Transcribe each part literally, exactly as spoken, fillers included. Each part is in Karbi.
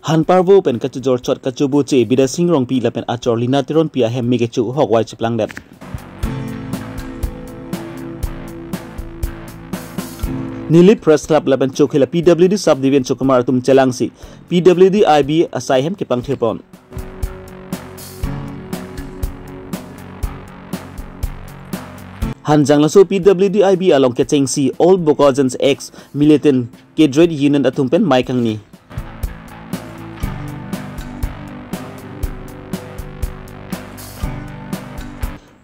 Hanparvo pen kachojor chot kachoboche Bidya Sing Rongpi lapen achor Lina Teronpi ahem me kecho hokvai cheplangdet. Nilip Press Club lapen chokhe la P W D Sub Division chokamar atum chelangsi P W D I B asai hem kepangthirpon. Hanjang laso P W D I B along kechengsi All Bokajans ex militant cadre union atum pen mei kangni.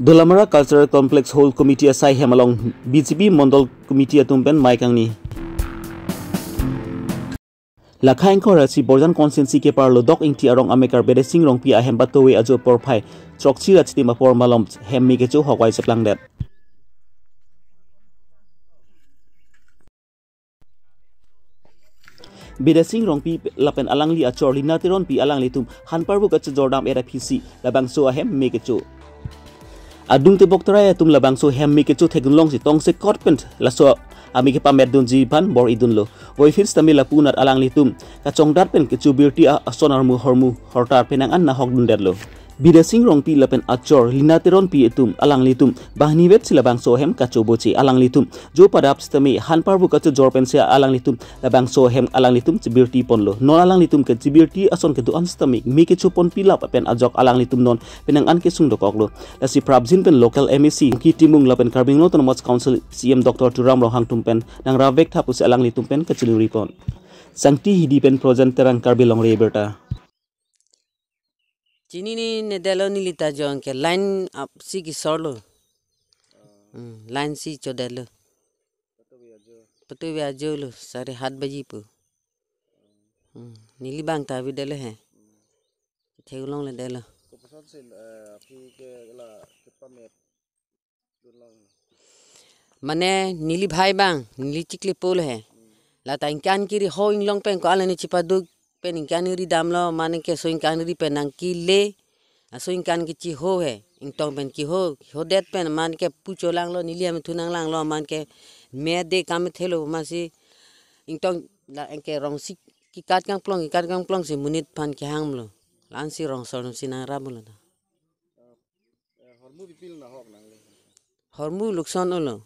Dolamara Cultural Complex Hall Committee asai hem along B J P Mondol Committee atum pen mei kangni. Lakha ingkoi ra isi Borjan constituency keparlo Dok Ingti arong amekar Bidya Sing Rongpi ahem patove ajo porphai throksi ra chitim apor malom hem me kecho hokvai cheplangdet. Bidya Sing Rongpi lapen alangli achor Lina Teronpi alanglitum Hanparvo kachojor dam-et aphi si labangso ahem me kecho. Adung tebok terai atum labangso hem me kecho thekdunlongsi tongsekot pen laso amei kepametdunji aphan bor-idunlo. Voiphit sitame lapu anat alanglitum kachongdat pen kecho birti a-, ason armu hormu hortar penang an nahokdundetlo. Bidya Sing Rongpi lapen achor Lina Teronpi atum alanglitum banghinivetsi labangso ahem kachoboche. Alanglitum jo padap sitame Hanparvo kachojor pensi alanglitum labangso ahem alanglitum chebirtiponlo. Non alanglitum kechebirti ason kedo-an sitame me kechoponpi lap pen ajok alanglitum non penang an kesung dokoklo. Lasi prapjin pen local M A C Ongki Timung lapen Karbi Anglong Autonomous Council C E M Doctor Tuliram Ronghang atum pen nangrapvek tha pusi alanglitum pen kachiningripon. Sangti Hidi pen Projan Terang, Karbi Longri Abirta. Chinine, nedetlo neli ta jong ke line up si kesorlo. Hmm, line si chodetlo. Patove ajo lo, sare hat baji pu. Hmm, neli bang ta avedetlo he. Theklongledetlo. Kopuson si, eh, aphi ke la kepamet dunlong. Mane neli bhai bang, neli chiklepo lo he. Lata ingkan kiri ho inglong pen ko alani chipaduk pen ingkan ri damlo, mane ke so ingkan ri pen nangkele, aso ingkan kechiho he, ingtong pen keho, hodet pen mane ke pucholanglo, neli amethu nanglanglo, mane ke mede kamethelo, masi ingtong la anke rongsi kekat kangplong, kekat kangplong si monit aphan kehanglo. La-ansi rong sor si nangraplo ta. Eh, hormu bipil nahok nangle. Hormu lukson olo.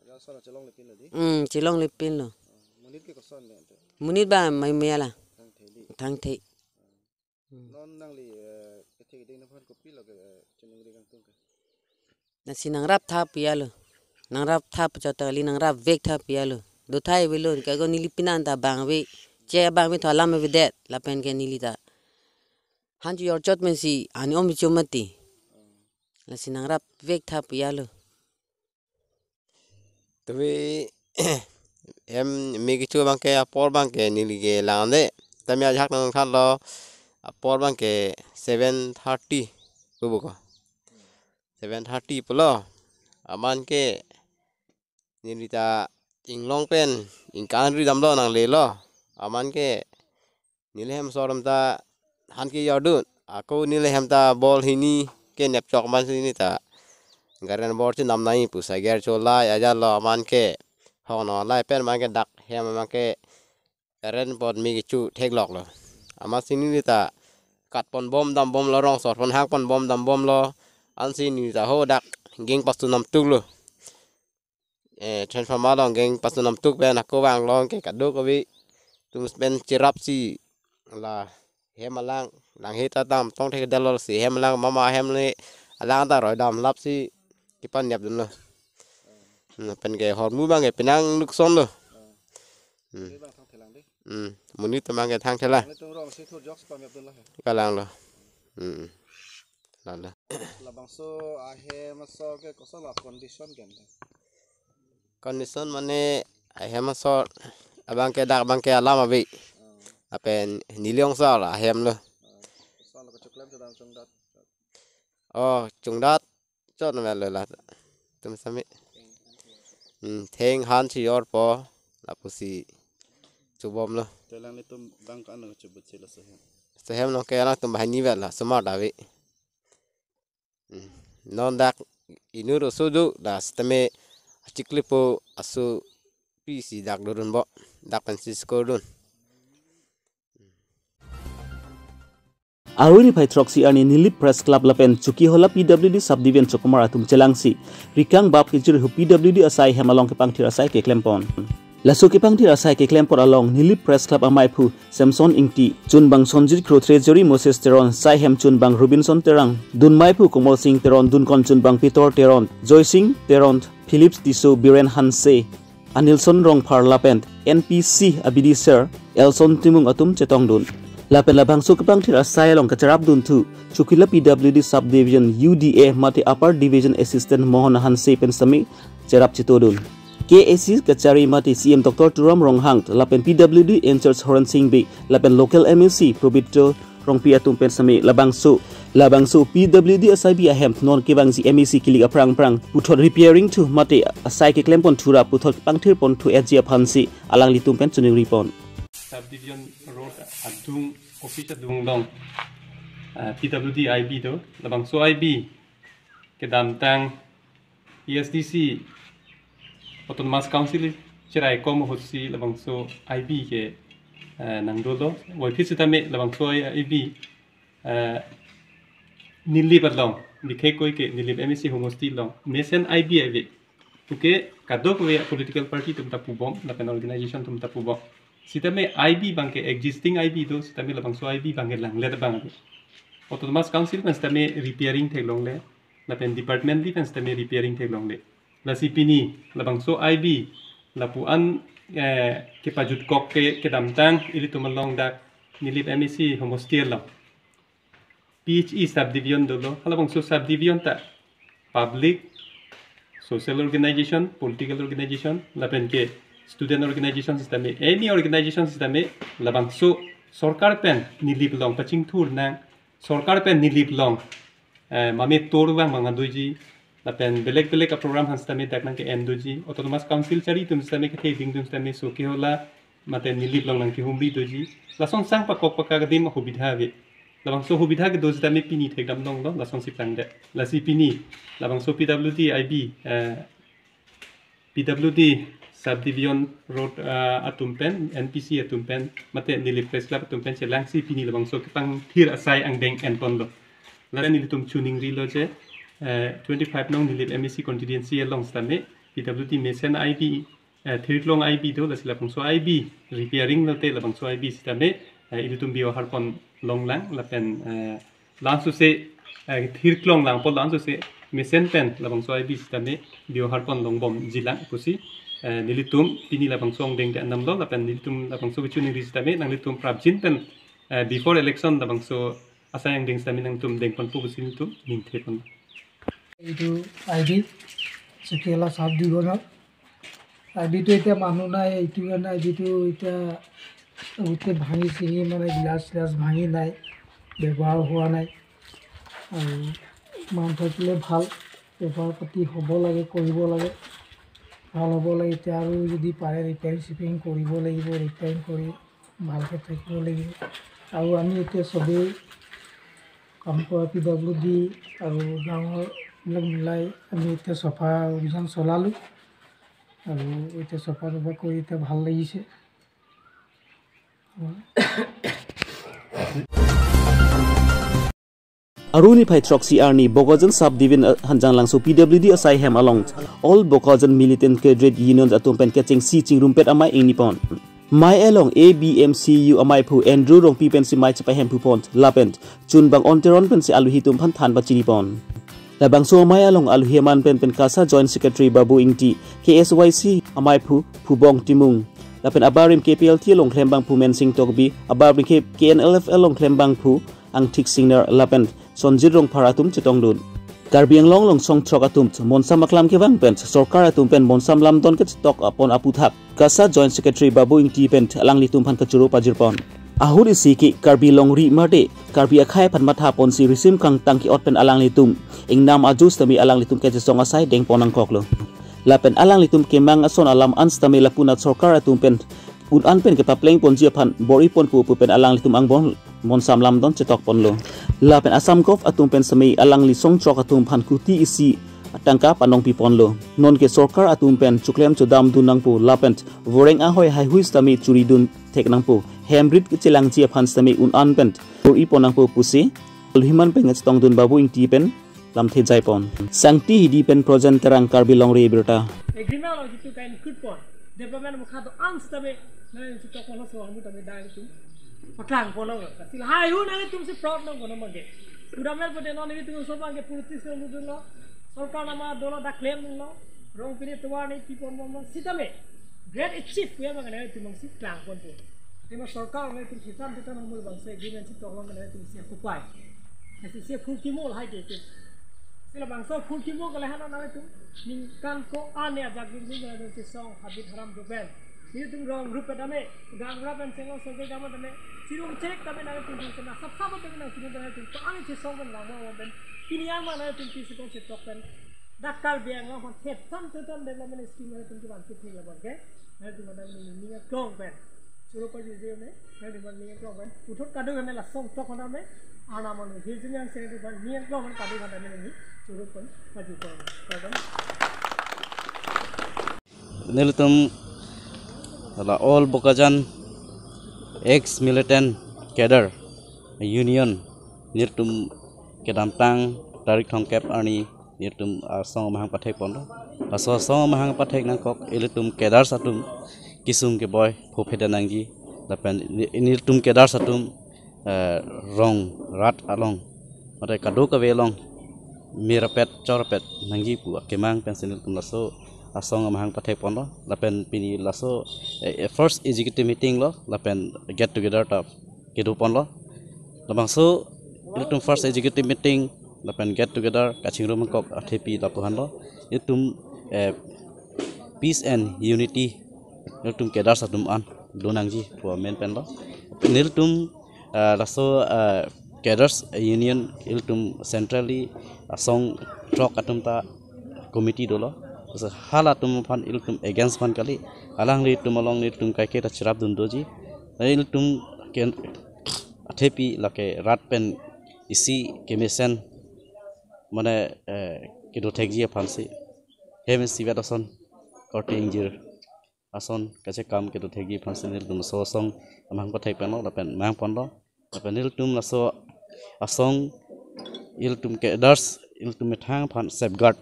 Aja sona chelonglepinlo di. Hmm, chelonglepinlo. Monit ke koson le ante. Monit ba mai mela. Thangthei di. Thangthei. Hmm. Non nangli, eh, kethek ding aphan kopilo ke, eh, chiningri kangtung ke. Lasi nangrap tha pu-alo. Nangrap tha pu chot ta kali, nangrapvek tha pu-alo. Dothai avelo, kago neli pini an ta bang ave. Che bang ave tho alam avedet, lapen ke neli ta han chojor chot pensi ani om bicho mati. Lasi nangrapvek tha pu-alo. Tumi hem me kecho abang ke apor abang ke neli ke langde. Tami ajahak nangthanlo apor abang ke seven thirty pupo ko. Seven thirty pulo. Aman ke neli ta inglong pen ingkan ri damlo nanglelo. Aman ke neli hem sor atum ta han kejordun. Ako neli hem ta bol hini ke nepchok aman si neli ta garen bor chenam nai pu sager cholai ajatlo aman ke hong no lai pen aman ke dak hem aman ke garen pot me kecho thekloklo. Aman si neli ta katpon bom dambomlo, rong sor pon hangpon bom dambomlo. Ansi neli ta ho dak geng pasu namtuklo. Eh, transformer along geng pasu namtuk pen ako vang along ke kadokave atum pen cherapsi la hem alang, lang he ta dam tong thekdetlo si hem alang mama hem le alang ta roi dam lapsi kepanep dunlo. Hmm, pen ke hormu abang ke penang lukson lo. Hmm. Ini bang thangthelang di. Hmm, monit abang ke thangthelang. Ini tung rong si thur jok si pamep dunlo he. Kalanglo. Hmm. Lalo. Labangso ahem asor ke koson la condition ke ante? Condition mane ahem asor abang ke dak abang ke alam ave. Hmm. Lapen neli ongsor ahem lo. Hmm. Koson la kachoklem chodam chongdat. Oh, chongdat chot na lo la. Atum sami. Hmm, theng han chojorpo lapusi chobomlo. Te alanglitum bang ko-an nangchobut si laso hem? Laso hem along ke alangtum banghini vet la, osomar ta ave. Hmm. Non dak inut oso do, la sitame achiklepo aso pisi dak dodunpo, dak pensi skor dun. Aru niphai throksi arni Nilip Press Club lapen Chokihola P W D Subdivision chokomar atum chelangsi rikang bap kejirhu P W D asai hem along kepangthir asai keklempon. Laso kepangthir asai keklempon along Nilip Press Club amaiphu Samson Ingti, chunbang Sonjit Kro, Treasury Moses Teron, saihem chunbang Robinson Terang, dunmaiphu Komal Singh Teron, dunkon chunbang Peter Teron, Joy Singh Teron, Phillips Tisso, Biren Hanse, Anilson Rongphar lapen N P C abidi ser Elson Timung atum chetongdun. Lapen labangso kepangthir asai along kacherapdunthu Chokihola P W D Subdivision U D A mate Upper Division Assistant Mohon Hanse pen sitame cherap chetodun. K A C kachari mate C M Doctor Tuliram Ronghang lapen P W D in-charge Horen Sing Bey lapen local M A C Probitro Rongpi atum pen sitame labangso, labangso P W D asaibi ahem non kevangji M A C kilik aphrang aphrang puthot repairing thu mate asai keklemponthu ra puthot pangthirponthu etji aphansi alanglitum pen chiningripon. Subdivision road adung, office adung along, ah, P W D I B do, labangso I B kedamtang A S D C Autonomous Council cheraikom ahutsi labangso I B ke, eh, nangdolo. Voiphit sitame labangso I B, eh, Nilip along, bikhekkoi ke Nilip M A C homosti along mesen I B ave. Puke kadokave political party atum ta pubom, lapen organization atum ta pubom. Sitame I B abangke existing I B do, sitame labangso I B abangke langlet abang ave. Autonomous Council pen sitame repairing theklongle, lapen department di pen sitame repairing theklongle. Lasi pini labangso I B lapu-an, eh, kepajutkok ke kedamtang ilitum along dak Nilip M A C homosti along P H E subdivision dolo, halabangso subdivision ta public, social organization, political organization, lapen ke student organization sitame, any organization sitame, labangso sorkar pen Nilip along pachingthur nang, sorkar pen Nilip along, eh, mame tour vang manga doji, lapen belek belek a-program aphan sitame dak nangke-en doji, Autonomous Council chari atum sitame kethe ding atum sitame Chokihola mate Nilip along nangkehumri doji. Lason sang pakok pakak adim ahubidha ave. Labangso hubidha kedo sitame pini thekdam longlo, lasonsi plangdet. Lasi pini labangso P W D I B, eh, P W D Subdivision Road, eh, atum pen, N P C atum pen, mate Nilip Press Club atum pen chelangsi pini labangso kepangthir asai angdeng enponlo. Lapen nelitum chiningrilo je, eh, twenty-five nong Nilip M A C constituency along sitame P W D mesen I B, eh, thirklong I B do, lasi labangso I B repairing lote labangso I B sitame, eh, ilitum biohar pon longlang, lapen, eh, langsose, eh, thirklong langpo, langsose mesen pen labangso I B sitame biohar pon longbomjilang pusi, eh, nelitum pini labangso angdeng de anamlo, lapen nelitum labangso kechiningri sitame nanglitum prapjin pen, eh, before election labangso asai angdeng sitame nangtum dengponpo pusi nelitum ningthepon. এইটো I B, চকিয়ালা চাব দিব ন। আই বিটো এতিয়া মানুহ নাই, এইটো কাৰণে আই বিটো এতিয়া গোটেই ভাঙি চিঙি মানে গ্লাছ চিলাছ ভাঙি নাই, ব্যৱহাৰ হোৱা নাই। আৰু মানুহ থাকিলে ভাল, বেপাৰ পাতি হ'ব লাগে, কৰিব লাগে, ভাল হ'ব লাগে। এতিয়া আৰু যদি পাৰে ৰিপেয়াৰিং চিপেয়াৰিং কৰিব লাগিব, ৰিপেয়াৰিং কৰি ভালকৈ থাকিব লাগিব। আৰু আমি এতিয়া চবেই কাম কৰা পি ডাব্লিউ ডি আৰু গাঁৱৰবিলাক মিলাই আমি এতিয়া চফা অভিযান চলালোঁ। আৰু এতিয়া চফা তফা কৰি এতিয়া ভাল লাগিছে। Aru niphai throksi arni Bokajan Subdivision, eh, Hanjanglangso P W D asai hem along All Bokajan Militant Cadre Union atum pen kechengsi chingrumpet amei ingnipon. Mei along A B M C U amaiphu Andrew Rongpi pensi mei chepahemphupon lapen chunbang Onteron pensi aluhi atum aphan than pachinipon. Labangso amei along aluhi aman pen pen KASA Joint Secretary Babu Ingti, K S Y C amaiphu Phubong Timung, lapen abarim K P L T along klembangphu Mensing Tokbi, abarim K-, K N L F L along klembangphu Angthik Singnar lapen Sonjit Rongphar atum chetongdun. Karbi Anglong along songthrok atum monsam aklam kevang pen sorkar atum pen monsam lamdon ketok apon aputhak KASA Joint Secretary Babu Ingti pen alanglitum aphan kachoro pajirpon. Ahut isi ke Karbi longri mate Karbi akhei aphan mathaponsi risim kangtang ke-ot pen alanglitum ingnam ajo sitame alanglitum kechesong asai dengpon nangkoklo. Lapen alanglitum kemang ason alam an sitame lapunat sorkar atum pen un an pen kepaplengponji aphan bor-iponpo pu pen alanglitum angbong monsam lamdon chetokponlo. Lapen Assam Gov atum pen sitame alangli songthrok atum aphan kuti isi atangka panongpiponlo. Nonke sorkar atum pen choklem chodamdun nangpo lapen voreng ahoi haihui sitame churidun thek nangpo. hem rit kechelangji aphan sitame un-an pen ro-i pon nangpo pusi Kohliman pen chetongdun Babu Ingti pen lamthe jaipon. Sangti Hidi pen Projen Terang, Karbi Longri Abirta. Agreement along jitu ka-include pon, development mukha do-an sitame nangtum si tok pon, laso amu tame dai tum paklang pon lo. Lasi lahai hu nangtum si proud nang kono mangke. Udamel pade non nangtum so mangke politics lo, mudun lo, sorkar nama dolo, dak klemlo, rong pini tovar ni pi pon pon pon sitame great achieve ya bang nangtum si klang pon pon. Tema sorkar nangtum kisan tetan mul bangso agreement si tok long nangtum si kupai. Lasi si full kimo lahai ke ke. Si labangso full kimo ke lahan nangtum ningkan ko-an ajak ring ring nangtum si song habit haram doben. Nelitum rong rup tame, gang rap pen senglo soge gama tame, chirum chek tame nangtum kena sap sap tame nangtum tame tum ko-an si song pen lama pen. Pini ama nangtum si song si tok pen. Dak Karbi Anglong hon het san tu tan development scheme nangtum kiban kit thik labang ke. Nangtum nangtum ning ning klong pen. Choro pa juje me, nangtum ning klong pen. Uthot kadu kena lasong tok kena me. Ana manu hijin yang sing tu ning klong pen kadu kena me ni. Choro pen maju pen. Kadu. Nelitum la All Bokajan Ex Militant Cadre Union nelitum kedamtang tarik thomkep arni nelitum asong amahang pathek ponlo. Laso asong amahang pathek nangkok ilitum cadres atum kesung keboi phophedan nangji lapen ni-, nelitum cadres atum, eh, rong rat along mate kadokave along mirpet chorpet nangji pu akemang pensi nelitum laso asong amahang pathek ponlo lapen pini laso, eh, eh, first executive meeting lo lapen get together ta kedo ponlo. Labangso ilitum first executive meeting lapen get together kachingrum kok athepi lapu-an lo. Ilitum, eh, peace and unity ilitum cadres atum an do nangji pu amen pen lo. Nelitum, eh, laso, eh, cadres union ilitum centrally asong throk atum ta committee dolo. Laso halatum aphan ilitum against aphan kali. Alanglitum along nelitum kaike ta cherapdun doji. Ilitum ke athepi lake rat pen isi kemesen mane, eh, kedo thekji aphansi. Hem isivet ason korte ingjir ason kachekam kedo thekji aphansi nelitum laso asong amahang pathek ponlo lapen amahang ponlo. Lapen nelitum laso asong ilitum cadres ilitum methang aphan safeguard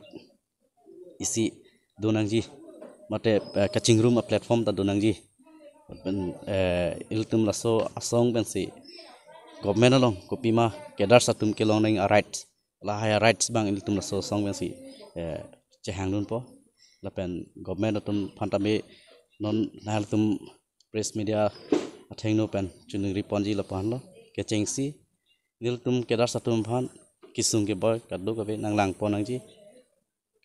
isi do nangji mate, eh, kachingrum a platform ta do nangji. Pen, eh, ilitum laso asong pensi government along kopima cadres atum kelong nang a rights, lahai a rights abang ilitum laso asong pensi, eh, chehangdunpo. Lapen government atum aphan tame non nangtum press media athengno pen choningri ponji lapu-an lo. Kechengsi nelitum cadres atum aphan kesung keboi kadokave nanglang pon nangji.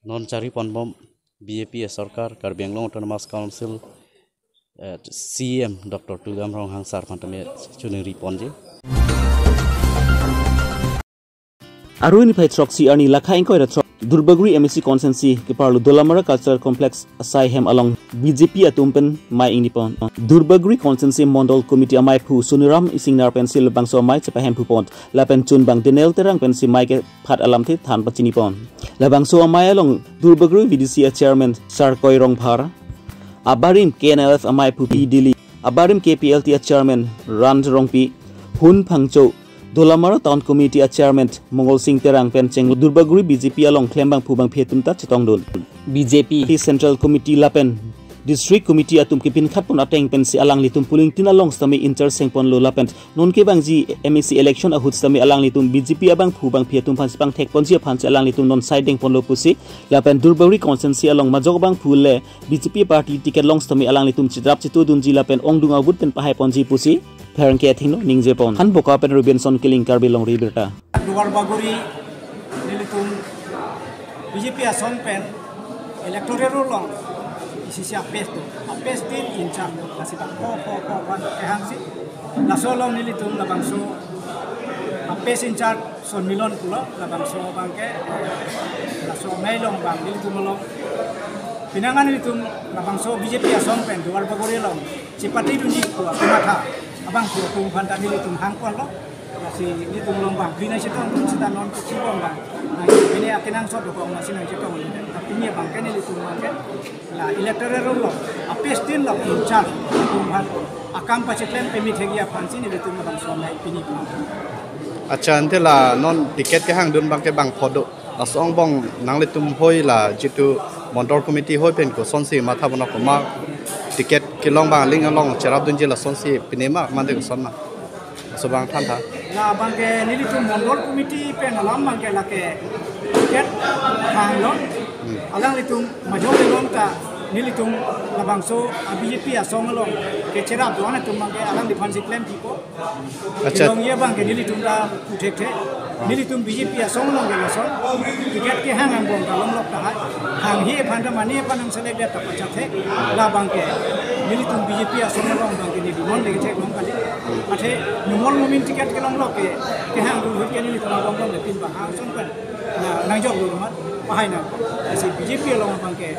Non chari ponbom B J P a sorkar, Karbi Anglong Autonomous Council, eh, C E M Doctor Tuliram Ronghang sir aphan tame choningri ponji. Arni phai throksi arni lakha ingkoi ra throk Durbagori M A C constituency keparlo Dolamara Cultural Complex asai hem along B J P atum pen mei ingni pon. Durbagori constituency Mondol Committee amaiphu Suniram Isingnar pensi labangso amei chepahem phu pon. Lapen chunbang Daniel Terang pensi mei kephat alamthe than pachini pon. Labangso amei along Durbagori V D C a chairman Sarkoi Rongphar, abarim K N L F amaiphu P Dili, abarim K P L T a chairman Ran Rongpi, Hun Phangcho, Dolamara Town Committee a chairman Mongol Sing Terang pen cheng Durbagori B J P along klembangphu bangphi atum ta chetongdun. B J P Central Committee lapen District Committee atum kepinkhat pon ateng pensi alanglitum polling tin along sitame inter seng ponlo lapen non kevangji M A C election ahut sitame alanglitum B J P abangphu bangphi atum aphansi pangthek ponji aphansi alanglitum non sai deng ponlo pusi lapen Durbagori constituency along majok abangphu le B J P party ticket long sitame alanglitum chitrap chitudunji lapen ongdung avote pen pahai ponji pusi pherangke athengno ningje pon. Hanboka pen Robinson Killing, Karbi Longri Abirta. Duarbagori nelitum B J P asong pen electoral roll along isi si apes tu, apes tin in charge tu, lasi bang ko ko ko wan kehangsi. Laso along nelitum labangso apes in charge Son Milon pulo, labangso abangke, eh, laso amei along bang nelitum along. Pinangan nelitum labangso B J P asong pen Duarbagori along chepatedunji pu akematha abangphu atum aphan ta nelitum hang ponlo. Lasi nelitum along bang bina chetongdun seta non kechibom bang. Nah, ini akenangsot dokok nasi nangchetong. Pini abangke nelitum abangke la electoral roll along, apes tin along in charge atum aphan akam pachiklem peme thekji aphansi nelitum labangso nai pini phan. Accha, ante la non ticket kehangdun abangke bangpho do? Laso angbong nanglitum hoi la jitu Mondol Committee hoi pen kosonsi matha bono, komat ticket kelong abang aling along cherapdunji, lasonsi pine ma mate koson ma? Laso abang thantha. La abangke nelitum Mondol Committee pen alam abangke lake ticket hanglo. Hmm. Alanglitum majok kelong ta nelitum labangso a B J P asong along kecherap do-an atum abangke alangliphansi klempipo. Accha. Kelongji abangke nelitum ta pu thekthe. Nelitum B J P asong along ke lason ticket kehang angbong ta longlok tahai. Hanghe aphan ta mane aphan nang select det ta pachathe. La abangke nelitum B J P asong along abangke neli non le theklong kali. Athe numol mumin ticket kelonglok ke, kehangdun ahut ke nelitum angbong along le pin bang hang son kan. Na nangjok lo mat pahai nang. Lasi B J P along abangke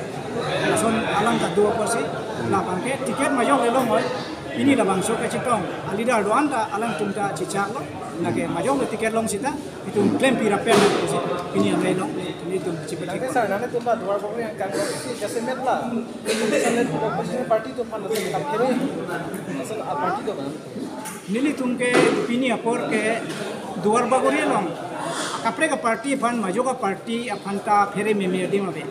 lason alam ta do apotsi, la abangke ticket majok le longlok. Pini labangso kachetong a leader do-an ta alangtum ta chechaklo. Lake majok le ticket long sita itum klempi rapet nang pusi pini amei long, nelitum chipati. Nangne sir, nanglitum ba Duarbagori angkang lo, si jasemet la, nelitum opposition party atum aphan latum kaphere, asal a party do kan? Nelitum ke pini apor ke Duarbagori along kaprek a party aphan, majok a party aphan ta phere meme adim ave.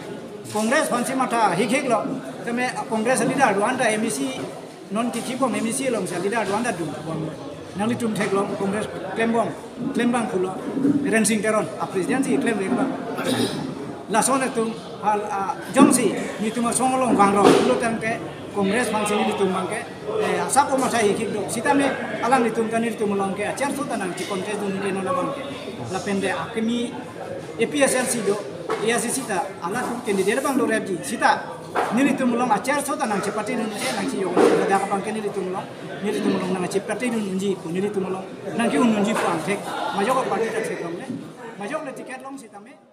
Congress aphansi matha hikhik lo. Tame Congress leader do-an ta M A C non kithi bom, M A C alongsi leader do-an ta dun bom. Nanglitum theklong Congress klembom, klembang pulo. Rensing Teron a president si klem reng bang. Lason atum hal, ah, jongsi nelitum asong along vangrong pulo tangte Congress aphansi nelitum abangke, eh, asap o matha hikhik do. Sitame alanglitum ta nelitum along ke acherso ta nangchi contest dun le non abangke. Lapen de akimi A P H L C do, A I C C ta alatum candidate abang dorepji. Sita nelitum along acherso ta nangchipatedun, eh, nangchiyong. Ladak abangke nelitum along, nelitum along nangchipatedun unji pu, nelitum along nangke-un unji pu angthek. Majok a party ta theklongle. Majok le ticket long sitame.